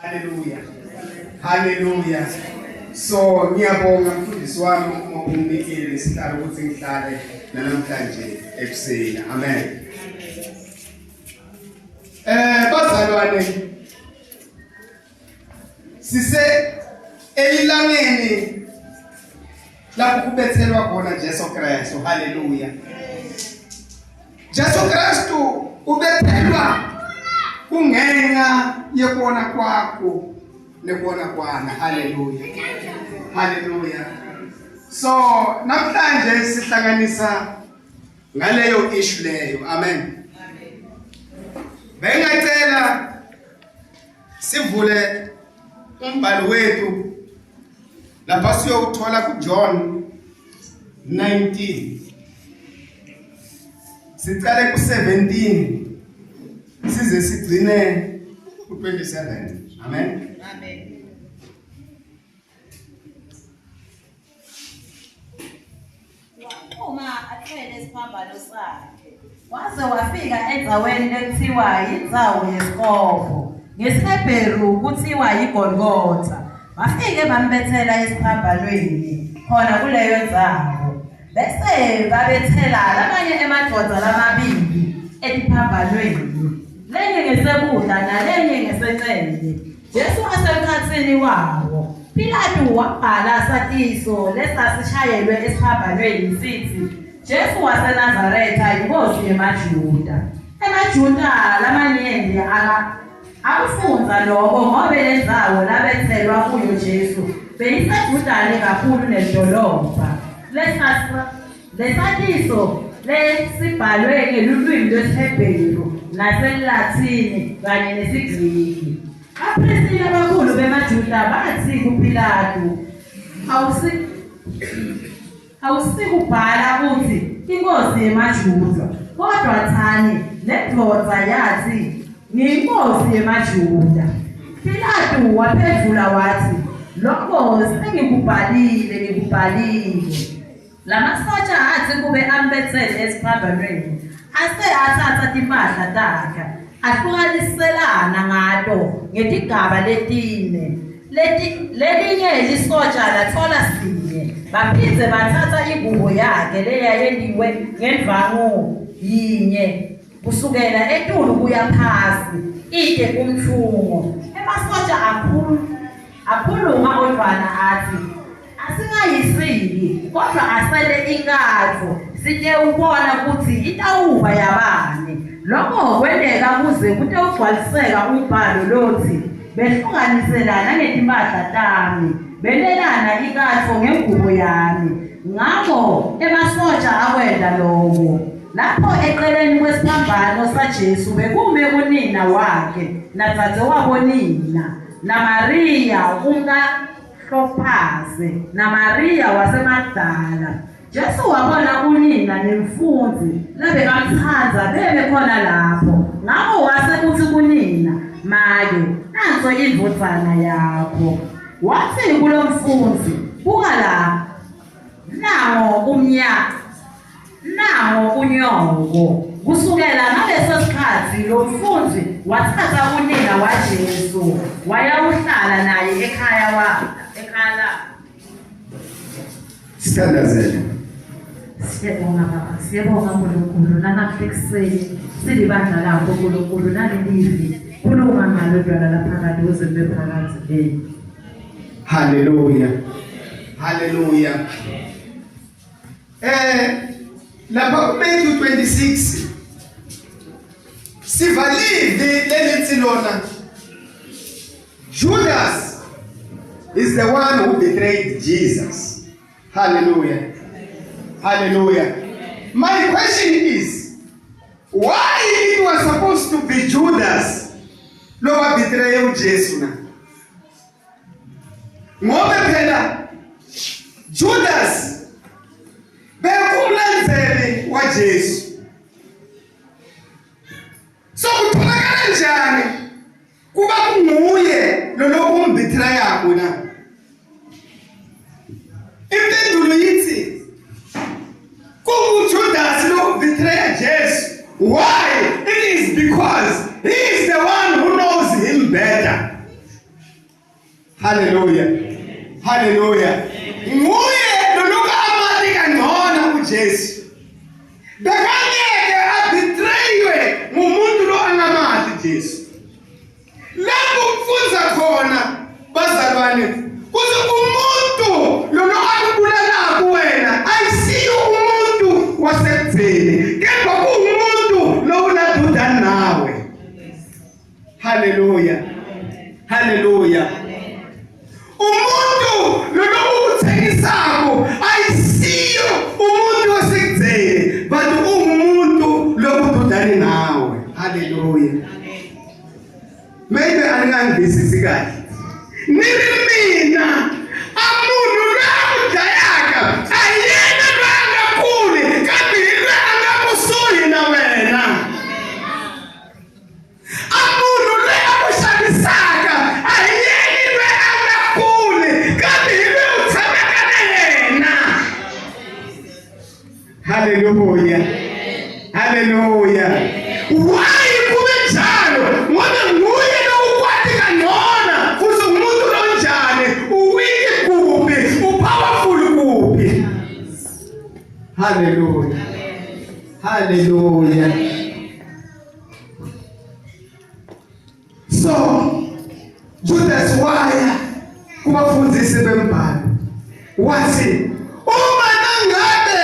Haleluya. Haleluya. So ngiyabonga mfundisi wami uma unginikile lesihlalo ukuthi ngihlale namhlanje ekuseni. Amen. Eh bazalwane sise elilangeni lapho kubethelwa khona Jesu Kristu. Haleluya. Jesu Kristu ubethelwa kungenxa yekona kwakho nekona kwana. Haleluya. Haleluya. So namhlanje sihlanganisa ngaleyo issue leyo. Amen. Bengacela sivule umbhalo wethu lapha siyowuthola kuJohn 19 Siqale ku-17 size sigcine ku-27. Amen. Amen. Waphuma athwele isiphambano sakhe. Waze wafika endzaweni lekuthiwa yindzawo yesikhovo. NgesiHebheru kuthiwa yiGolgotha. Bafike bambethela esiphambanweni khona kuleyo ndzawo. Bese babethela lamanye emadvodza lamabili etiphambanweni, lenye ngesekudla nalenye ngesencele. Jesu asemkhatsini wawo. Pilatu wabhala satiso lesasishayelwe esiphambanweni sithi Jesu waseNazaretha yinkosi yemaJuda. EmaJuda lamanyenti aka Akufundza loko ngobe lendzawo labetselwa kuyo Jesu beyisedvutane kakhulu nelidolobha. Lesatiso lesibhalwe ngelulwimi lwesiHebheru naseLathini kanye nesiGriki. Baphristi labakhulu bemaJuda batsi kuPilatu, Awusi Awusikubhala uthi inkosi yemaJuda, kodwa thani le ndvodza yathi ngiyinkosi yemaJuda. Pilatu waphendvula wathi, Lokho sengikubhalile, ngikubhalile. Lamasotja athi kube ambethele esiphambanweni, ase athatha timphahla takhe ahlukaniselana ngato ngetigaba letine. Leti lelinye lisotsha latfola sinye baphindze bathatha ingubo yakhe leyayentiwe ngendvwangu yinye kusukela etulu kuya phasi ite umtfungo. Emasotsha akhulu akhuluma odvwana athi Asingayisiki kodwa asele inkatho sitewubona kutsi itawuba yabani. Loko kwenteka kuze kutewugcwaliseka umbhalo lotsi, Behlukaniselana ngetimphahla tami, benelana inkatho ngengubo yami. Ngako emasotja akwenta loko. Lapho eceleni kwesiphambano saJesu bekume unina wakhe nadzadzewabonina, naMariya umka Klopase naMariya waseMagdala. Jesu wabona unina nemfundzi labekamtsandza beme khona lapho. Ngako wase utsi kunina, Make, nanso indvodzana yakho. Watsi kulomfundzi, Buka la, nango umnya nango unyoko. Kusukela ngaleso sikhatsi lo mfundzi wathatha unina waJesu wayawuhlala naye ekhaya wa ekhaya lakhe. Sithandazele. Siyabonga baba, siyabonga Nkulunkulu nanamuhla ekuseni silibandla lakho Nkulunkulu nalelivi khuluma ngalo dwala laphakade uze kube phakadze. Amen. Hallelujah. Hallelujah. Eh lapha kuMatthew 26 siva livi lelithi lona Judas is the one who betrayed Jesus. Hallelujah. Hallelujah. My question is why it was supposed to be Judas lo wa betray uJesu na? Ngobe phela Judas bekumlandzeli waJesu. So kutholakala njani kuba kunguye lolokumbithrayako na? Impendulo yithi kunguJudas lokubithraya Jesu. Why? It is because he is the one who knows him better. Haleluya. Haleluya. Nguye loloku amati kangcono uJesu. Bekangeke abetraywe ngumuntu lo angamati Jesu. Lapho kufunza khona bazalwane kuthi umuntu lolo akubulalako wena ayisiyo umuntu wasekudzeni kepha kuwumuntu lowuladudane nawe. Haleluya. Haleluya. Umuntu lolokuthengisako ayisiyo umuntu wasekudzeni but umuntu lokududane nawe. Haleluya. Maybe aningangivisisi kahle. Niri mina amunhu loyi a ku dlayaka a hi yena loyi a nga kule kambe hi loyi a nga kusuhi na wena. A munhu loyi a ku xavisaka a hi yeni loyi a nga kule kambe hi loyi u tshamaka na yena. Haleluya. Haleluya. Why kube njalo? Ngoba nguye lo ukwati kangcono futhi umuntu lonjani, uwiki kuphi, upowerful kuphi. Haleluya. Haleluya. So Judas waya kubafundisi bembhalo wathi uma nangabe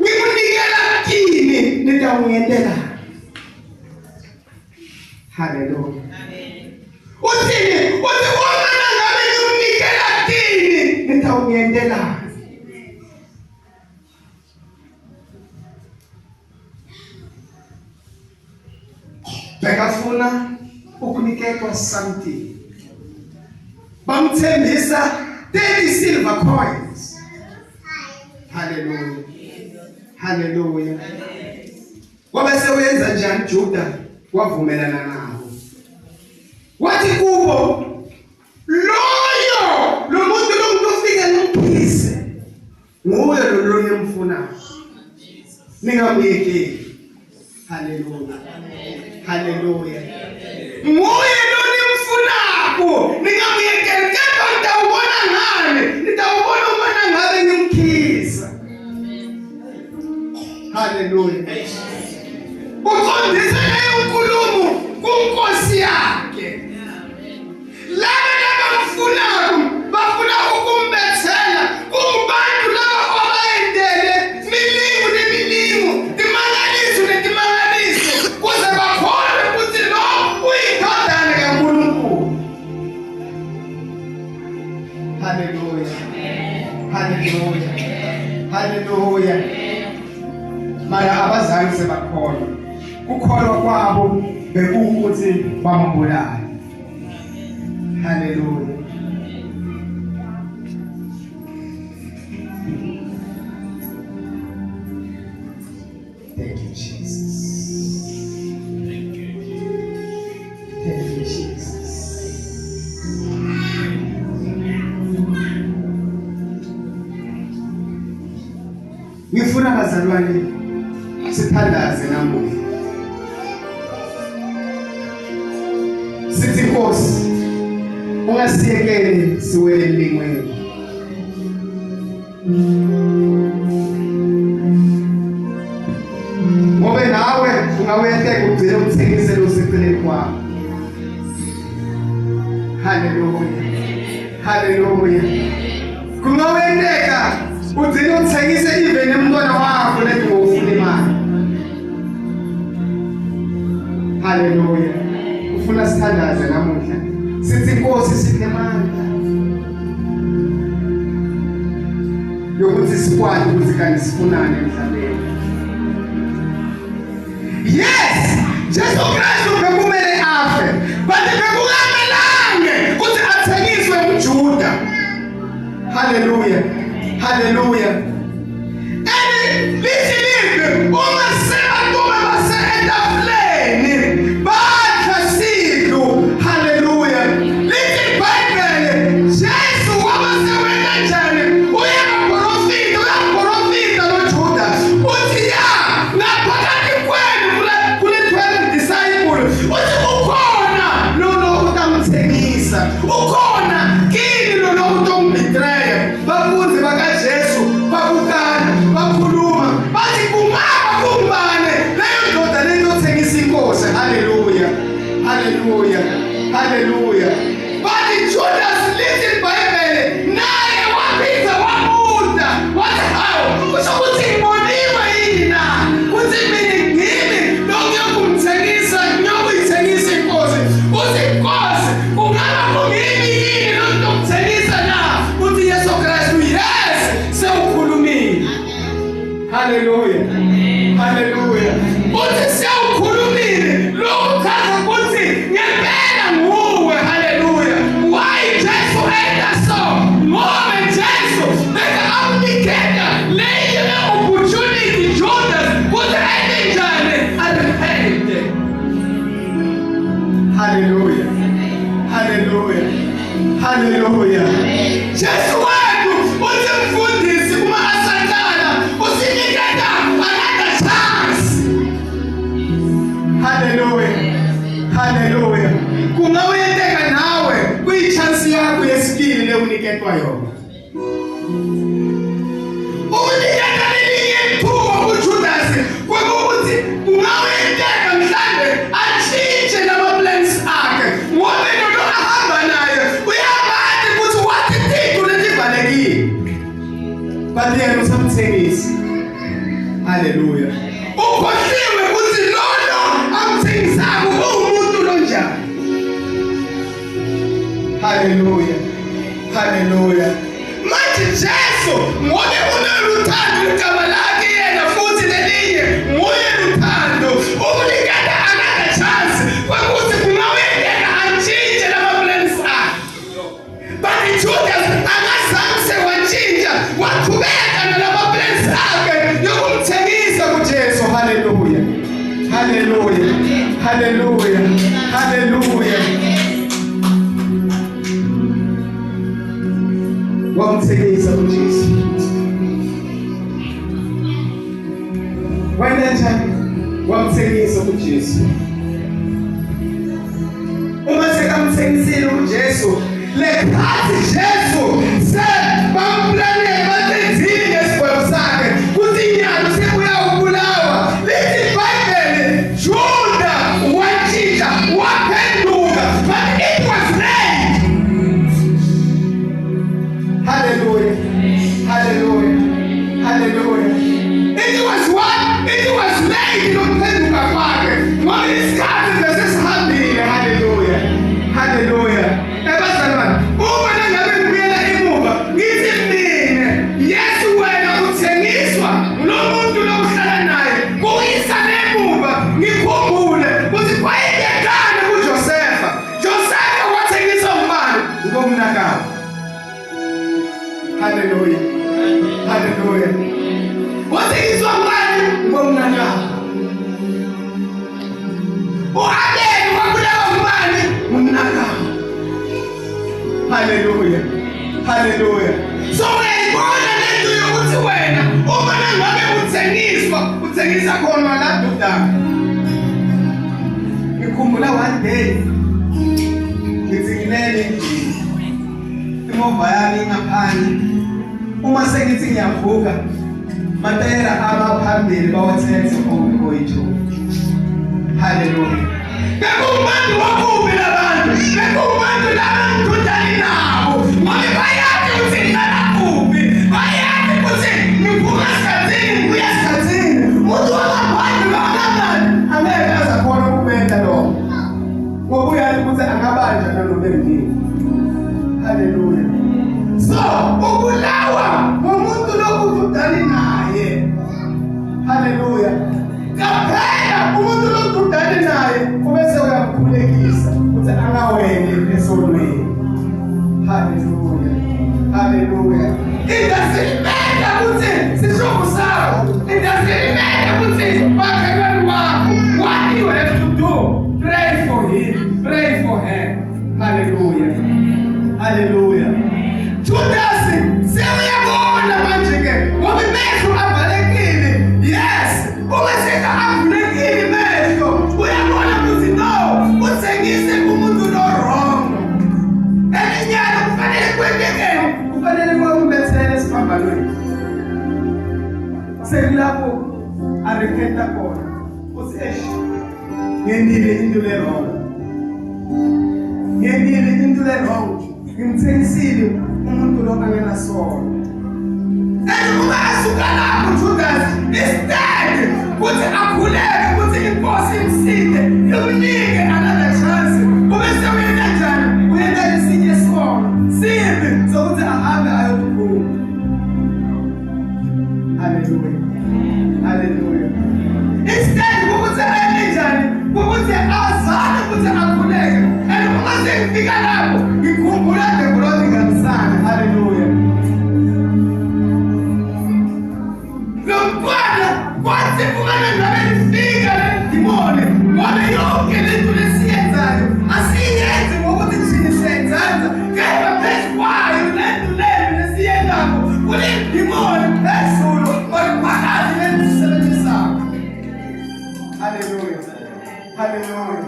ngikunikela kini nitawungentela. Haleluya. Uthini? Uthi uma nangabe ngikunikela kini nitawungentela. Bekafuna ukuniketwa something. Bamthembisa 30 silver coins. Hallelujah. Hallelujah. Wabe sewenza njani Juda? Wavumelana nabo. Wathi kubo loyo lo muntu lo muntu ufike ngimphise. Nguye lo lo nimfunayo. Ningamyekeli. Haleluya. Haleluya. Nguye lo nimfunako. Ningamyekeli kepha nitawubona ngani? Nitawubona uma nangabe ngimkhisa. Haleluya. Uqondise leyo nkulumo kunkosi yakhe. Laba labakufunako bafuna ukumbethela kubantu laba abayendele milingo nemilingo timangaliso netimangaliso kuze bakholwe ukuthi lo uyindodana kaNkulunkulu. Haleluya. Haleluya. Haleluya. Mara abazange sebakholwa. Kukholwa kwabo bekuwukuthi bambulale. Hallelujah. Thank you, Jesus. Thank you. Thank you, Jesus. Ngifuna bazalwane sithandaze namuhla. Sithi Nkosi ungasiyekeli siwele emlingweni. Ngobe nawe ungawehleka ugcine uthengise loseceleni kwakho. Haleluya. Haleluya. Kungawenteka ugcine uthengise even emntwana wakho lethi ngofuna imali. Haleluya. Ufuna sithandaze namuhla. Sithi Nkosi siphe amandla. Yokuthi sikwazi ukuthi kanti sifunane emhlabeni. Yes, Jesu Kristu bekumele afe, but bekungamelanga ukuthi athengiswe uJuda. Haleluya. Haleluya. And lithi live uma sebantu base etafuleni badla sidlo. Haleluya. Lithi iBhayibheli Jesu waba sewenza njani? Uyaprofita, uyaprofita lo Judas. Uthi ya ngaphakathi kwenu kule 12 disciple. Uthi ukhona lo lo utamthengisa. Ukhona kini. Haleluya. Jesu wethu uthi mfundisi uma asaqala usiniketa another chance. Haleluya. Haleluya. Kungawenteka nawe kuyi-chance yakho yesibili lewuniketwa yona. Ukuniketa lelinye ithuba kuJudas kwekuthi kungawenteka mhlambe atshintshe lama-plans akhe ngoba lolo ahamba naye uyamati ukuthi wathi tinto letivalekile but yena usamthengisa. Haleluya. Ukhohliwe ukuthi lolo amthengisako uwumuntu lonjani. Haleluya. Haleluya. Manje Jesu ngobe uneluthando igama lakhe yena futhi lelinye nguye luthando umniketa another chance kwekuthi kungawenteka antshintshe lama plans akhe. But Judas akazange sewantshintsha waqhubeka nalama plans akhe yokumthengisa kuJesu. Haleluya. Haleluya. Haleluya. Haleluya. Wamthengisa kuJesu. Wenza njani? Wamthengisa kuJesu. Uma sekamthengisile uJesu, lekhathi Jesu sebamplanele bathenzile ngesigwebo sakhe kuthi inyalo sekuyawubulawa. Lithi iBhayibheli Juda watshintsha waphenduka, but it was late. Hallelujah. Hallelujah. Hallelujah. It was what? It was late lokuphenduka kwakhe. Ngoba isikhathi besesihambile. Hallelujah. Hallelujah. Ebazalwane, uma nangabe ngibuyela emuva, ngithi mina, Yesu wena uthengiswa lo muntu lokuhlala naye. Kuyisa emuva, ngikhumbule ukuthi kwayenzekani kuJosefa. Josefa wathengiswa ngubani? Ngomnakabo. Haleluya. Haleluya. Wathengiswa ngubani? Ngomnakabo. U-Abeli wabulawa ngubani? Ngumnakabo. Haleluya. Haleluya. So uyayibona lento yokuthi wena uma nangabe uthengiswa, uthengisa khona la dudana. Ngikhumbula one day ngithi ngilele endlini. Imova yami ingaphandle. Uma sengithi ngiyavuka matayela abaphambili bawathethe onke oyi-two. Haleluya. Bekuwubantu wakuphi labantu? Bekuwubantu laba ngidudane nabo. Ngoba bayazi ukuthi ngihlala kuphi. Bayazi ukuthi ngiphuma esikhathini ngibuya esikhathini. Umuntu wangaphandle bangakanani angeke aze akhone ukubenta lokho. Ngoba uyazi ukuthi angabanjwa nanoma engini. Haleluya. So, ubulawa ngumuntu lokududane naye. Haleluya. Qaphela umuntu lokududane naye ubese uyamkhulekisa ukuthi angaweli esonweni. Haleluya. Haleluya. It doesn't matter ukuthi sishobo sakho. It doesn't matter ukuthi makhelwane wakho. What you have to do, pray for him, pray for her. Haleluya. Haleluya. Judas sewuyabona manje ke ngoba imehlo avalekile. Yes, uma seka avulekile imehlo uyabona ukuthi no, uthengise umuntu lo wrong. Elinyalo kufanele kwentekeni, kufanele kwakumbethele esiphambanweni. Sekulapho arepenta khona. Uthi eish ngentile into le wrong. Ngentile into le wrong. Ngimthengisile umuntu lo angenasono. And uma asuka lapho Judas instead kuthi akhuleke ukuthi inkosi imsinde imnike another chance ube sewuyenza njani uyenza esinye isono simbi sokuthi ahambe ayokukhuluma. Haleluya. Haleluya. Instead ukuthi ayenze njani ukuthi azame ukuthi akhuleke and uma sengifika lapho ngikhumbula the prodigal son. Haleluya. Lo mntwana kwathi kumele ngabe lifika leli dimoni ngoba yonke lento lesiyenzayo asiyenzi ngokuthi thina siyayenza kepha Hallelujah.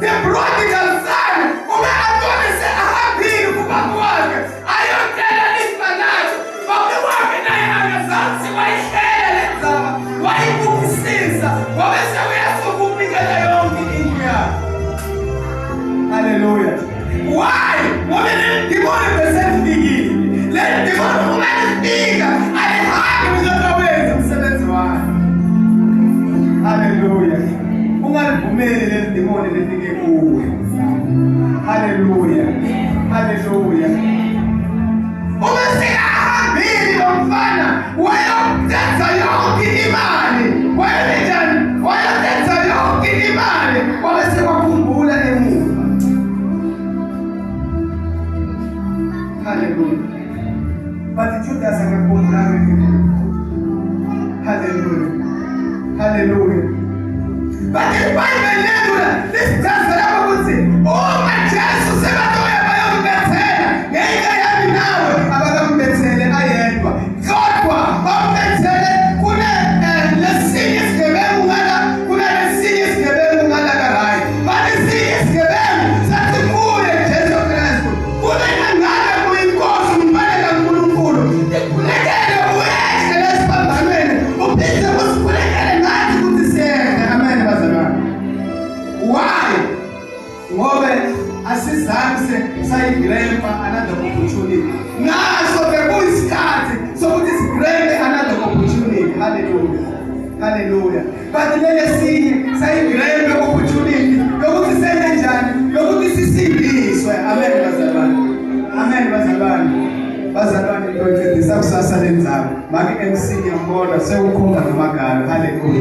The prodigal son uma atole seahambile kubaba wakhe ayotela ifa lakhe. Baba wakhe naye akazange wayihlela le ndzaba, wayibukisisa, wabe sewuyasuka umnikela yonke indlu yakhe. Hallelujah. Why? Ngoba leli dimoni beselifikile. Leli dimoni uma lifika alihambi kuze wenze umsebenzi wakhe. Hallelujah. Ungalivumeli leli dimoni lifike kuwe. Hallelujah. Hallelujah. Uma sekahambile lo mfana wayothatha yonke imali. Wayenjani? Wayothatha yonke imali. Wabe sewakhumbula emuva. Hallelujah. But Judas akakhumbulanga emuva. Hallelujah. Hallelujah. But iBhayibheli lethu lisichazela lapho ukuthi uma Jesu sebatoya bayombethela ngeke yami nawe abakambethele ayedwa kodwa bambethele kune eh, lesinye isigebengu ngala kunalesinye isigebengu ngala ka-right but esinye isigebengu sathi kuye Jesu Kristu kube nangabe uyinkosi umntwana kaNkulunkulu tikhulekele uyehle lesiphambanweni uphinde usikhulekele nathi ukuthi siyehle amen bazalwane why ngoba asizange sayigrempa another opportunity ngaso bekuyisikhathi sokuthi sigrempe another opportunity haleluya haleluya but lelesinye sayigrempe opportunity yokuthi senze njani yokuthi sisindiswe amen bazalwane amen bazalwane bazalwane ngiyoncedisa kusasa lenzaba make MC ngiyambona sewukhomba ngamagalo haleluya.